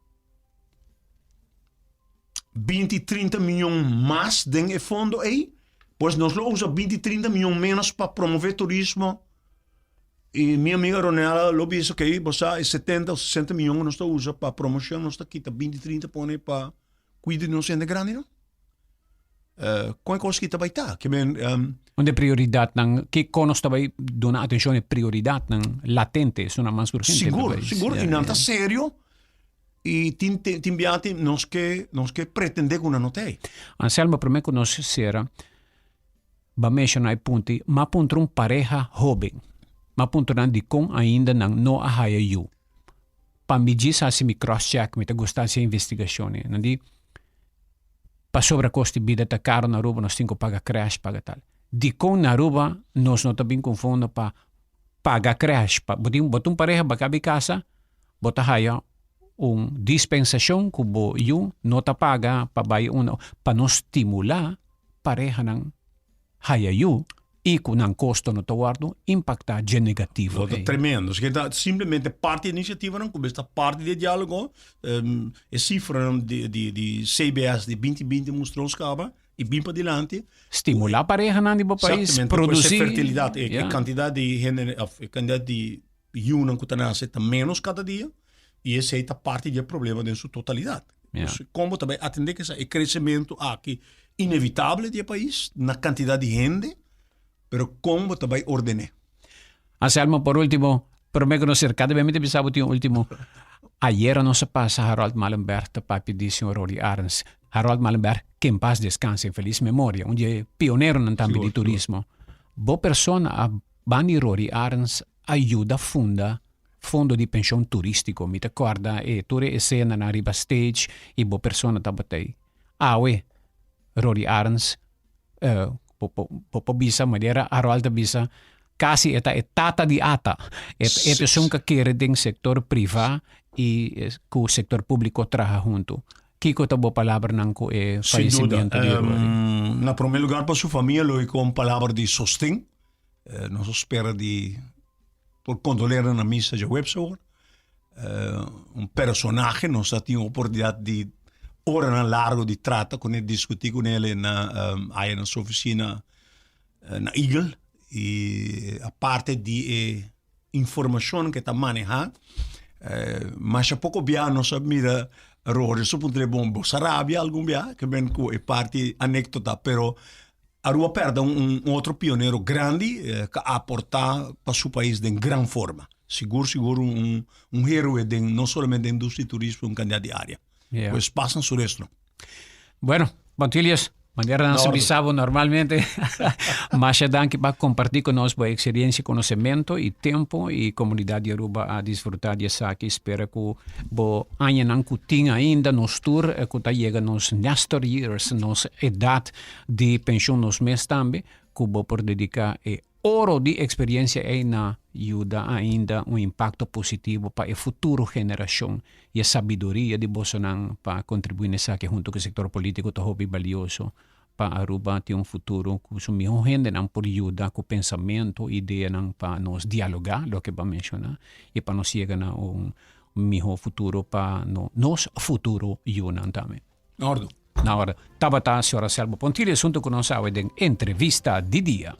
binti trinta miyon mas den e fondo ei? Pues nos lo usa binti trinta miyon menos pa promove turismo? I mi amiga Ronella lo bisa, ok, bo sa e setenta o sesenta miyon ku nos ta usa pa promocion, nos ta kita binti trinta pone pa kuido di nos hende grandi no? Kon e kos ki ta bai ta? Ke men, Unda e prioridatnan, kiko nos ta bai duna atenshon e prioridatnan latente, esunnan mas urgente den Sigur, pais. sigur, i nan ta serio i tin tin bia tin nos ke nos ke pretende ku nan no ta ei. Anselmo, prome ku nos sera, bo a menshoná e punto ei, m'a puntra un pareha hóben, m'a puntra nan dikon ainda nan no a haya yu. Pa mi djis hasi mi cross check, mi ta gusta hasi e investigashon ei. Nan di, Pasobra kos di bida ta karo na Aruba nos tin ku paga crash paga tal. Dikon na Aruba nos no ta bin ku un fondo pa paga crash? Pa bo tin bo ta un pareha bo a kabi kasa bo ta haya un dispensashon ku bo yu no ta paga pa bai unda pa nos stimula parehanan haya yu i ku nan kosto no ta wòrdu impaktá dje negativo Lo ta ei. tremendo. Así que ta simplemente parti di iniciativanan ku mester ta parti di e diálogo. E sifranan di di di CBS di binti binti mustra nos kaba i bin padilanti. Stimulá parehanan di bo pais, Exactamente, pues e produsí. fertilidat, e Ja. kantidat di hende òf e kantidat di yunan ku ta nase ta ménos kada dia i esei ta parti di e problema den su totalidat. Ja. Dus kon bo ta bai atendé ku esei? E kresementu aki inevitable di e pais na kantidat di hende, pero kon bo ta bai ordené? Anselmo, por último, promé ku nos sera, kada bes mi ta bisa bo tin un último. Ayera nos a pasa Harold Malenberg ta papia di señor Roly Arends. Harold Malenberg, ke en paz descanse, en feliz memoria, un di e pioneronan tambe di Sigur, sigur. turismo. Bo persona a bandi Roly Arends a yuda funda Fondo di penshon turístiko. Mi ta kòrda e tur e esenanan riba stage i bo persona tabata ei. Awe, Rory Arends, bo bo por bisa manera Harold ta bisa, kasi e ta e tata di ata. E e ta esun ku a kere den sektor privá i ku sektor públiko traha huntu. Kiko ta bo palabranan ku e Sin duda. fallecimiento di Rory? Na prome lugar pa su famia lo e con palabra di sosten. Nos a spera di por condolera na misa djaweps awor. Un personahe, nos a tin oportunidad di oranan largo di trata con el, discuti con el na aya na su oficina na Eagle. Y aparte di e informacion cu e ta maneha, masha poco bia nos a mira Roger su punto de bon, bo sa rabia algun bia, ke men cu e parti anecdota, pero Aruba perde un otro pionero grandi cu a aporta pa su pais den gran forma. Sigur sigur un heroe den no solamente den industria di turismo, un cantidad di area. Pues pas na su resto. Bueno, Bantilius, manera nan sa bisa bo normalmente, masha danki pa comparti cu nos bo experiencia, conocemento y tempo y comunidad di Aruba a disfruta di esaki. Spera cu bo añanan cu tin ainda nos tur cu ta yega nos Nestor years, nos edad di pensioen nos mes tambe, cu bo por dedica e oro di experiencia ey na yuda ainda un impacto positivo pa e futuro generacion y e sabiduria di bosonan pa contribui na esaki hunto cu e sector politico ta hopi balioso pa Aruba tin un futuro cu su miho hendenan por yuda cu pensamento, ideanan pa nos dialoga, loke bo a menciona, y pa nos yega na un miho futuro pa nos futuro yunan tambe. Na ordo. Na ordo. Tabata señora Selma Pontilius hunto cu nos awe den Entrevista di Dia.